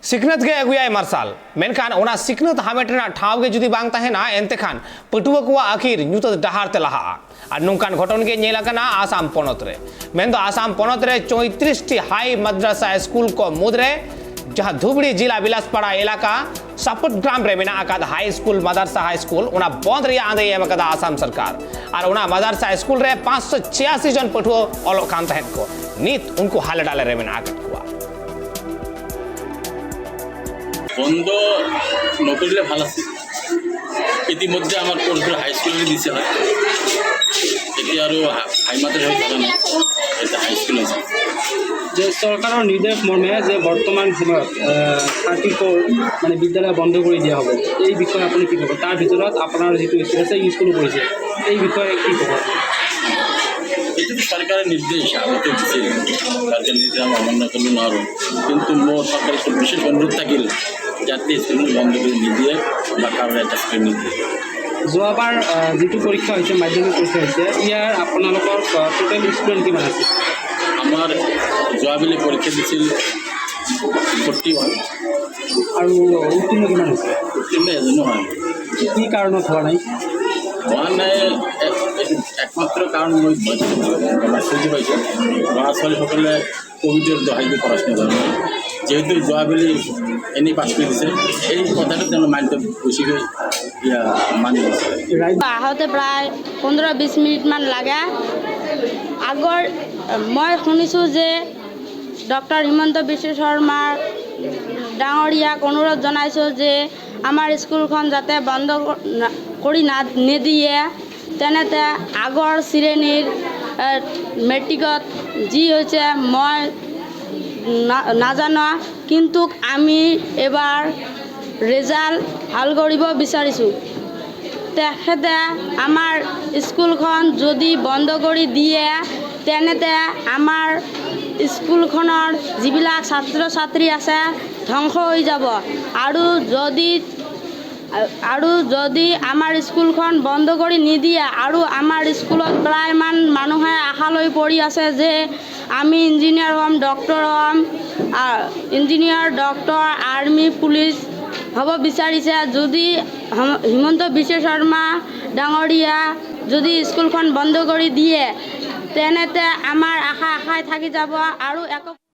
सिखनत गे अगुयाय marshal मेनखान ओना सिखनत हामेट रेना ठाव गे जुदी बांग ताहेना एनते खान पटुआ कुआ आखिर ᱧᱩᱛᱟᱹᱛ डहार ते लहाआ। और नोंकान घटन गे नेल आकना आसाम पनत रे। मेन दो आसाम पनत रे 34 टी हाई मद्रासा स्कूल को मुदरे जहां धुबड़ी जिला बिलासपाड़ा इलाका सापटग्राम रे मेना आकाद हाई स्कूल मदरसा हाई स्कूल ओना बंद रिया आंदे एम आकादा आसाम सरकार। और ओना मदरसा स्कूल रे 586 जन पटुआ ओलो कान तहन को नित उनको हाले डाले रे मेना आकाद कुआ। বন্ধ নকৰিলে ভাল আছিল। ইতিমধ্যে আমাৰ কোৰ্চবোৰ হাইস্কুললৈ দিছে হয়, এতিয়া আৰু হাই মাদ্ৰাছ হৈ থকা নাই, এতিয়া হাইস্কুল হৈছে। যে চৰকাৰৰ নিৰ্দেশ মৰ্মে যে বৰ্তমান সময়ত 34 মানে বিদ্যালয় বন্ধ কৰি দিয়া হ'ব, এই বিষয়ে আপুনি কি ক'ব? তাৰ ভিতৰত আপোনাৰ যিটো স্কুল আছে, এই স্কুলো পৰিছে, এই বিষয়ে কি ক'ব? এইটোতো চৰকাৰৰ নিৰ্দেশ আগতে দিছিল, চৰকাৰৰ নিৰ্দেশ আমি অমান্য কৰিব নোৱাৰোঁ। কিন্তু মোৰ চৰকাৰৰ ওচৰত বিশেষ অনুৰোধ থাকিল যাতে স্কুলবোৰ বন্ধ কৰি নিদিয়ে বা কাৰোৰ এটা স্কুল নিদিয়ে। যোৱাবাৰ যিটো পৰীক্ষা হৈছে, মাধ্যমিক পৰীক্ষা হৈছে, ইয়াৰ আপোনালোকৰ টোটেল ষ্টুডেণ্ট কিমান আছে? আমাৰ যোৱাবেলি পৰীক্ষা দিছিল 41। আৰু উত্তীৰ্ণ কিমান হৈছে? উত্তীৰ্ণ এজনো হোৱা নাই। কি কাৰণত হোৱা নাই? হোৱা নাই, এইটো একমাত্ৰ কাৰণ মই বুজি পাইছোঁ, ল'ৰা ছোৱালীসকলে ক'ভিডৰ দহাই দি পঢ়া শুনা কৰা নাই। যিহেতু যোৱাবেলি এনেই পাছ কৰি দিছে, এই কথাটো তেওঁলোকে মান্য বেছিকৈ ইয়া মানি লৈছে। ৰাজ্য আহোঁতে প্ৰায় 15-20 মিনিটমান লাগে। আগৰ মই শুনিছোঁ যে ডক্টৰ হিমন্ত বিশ্ব শৰ্মাৰ ডাঙৰীয়াক অনুৰোধ জনাইছোঁ যে আমাৰ স্কুলখন যাতে বন্ধ কৰি নিদিয়ে। তেনেতে আগৰ শ্ৰেণীৰ মেট্ৰিকত যি হৈছে মই নাজানো, কিন্তু আমি এবাৰ ৰেজাল্ট ভাল কৰিব বিচাৰিছোঁ। তেখেতে আমাৰ স্কুলখন যদি বন্ধ কৰি দিয়ে, তেনেতে আমাৰ স্কুলখনৰ যিবিলাক ছাত্ৰ ছাত্ৰী আছে ধ্বংস হৈ যাব। আৰু যদি আমাৰ স্কুলখন বন্ধ কৰি নিদিয়ে, আৰু আমাৰ স্কুলত প্ৰায়মান মানুহে আশা লৈ পঢ়ি আছে যে আমি ইঞ্জিনিয়াৰ হ'ম, ডক্টৰ হ'ম, ইঞ্জিনিয়াৰ, ডক্টৰ, আৰ্মি, পুলিচ হ'ব বিচাৰিছে। যদি হিমন্ত বিশ্ব শৰ্মা ডাঙৰীয়া যদি স্কুলখন বন্ধ কৰি দিয়ে, তেনেতে আমাৰ আশা আশাই থাকি যাব আৰু একো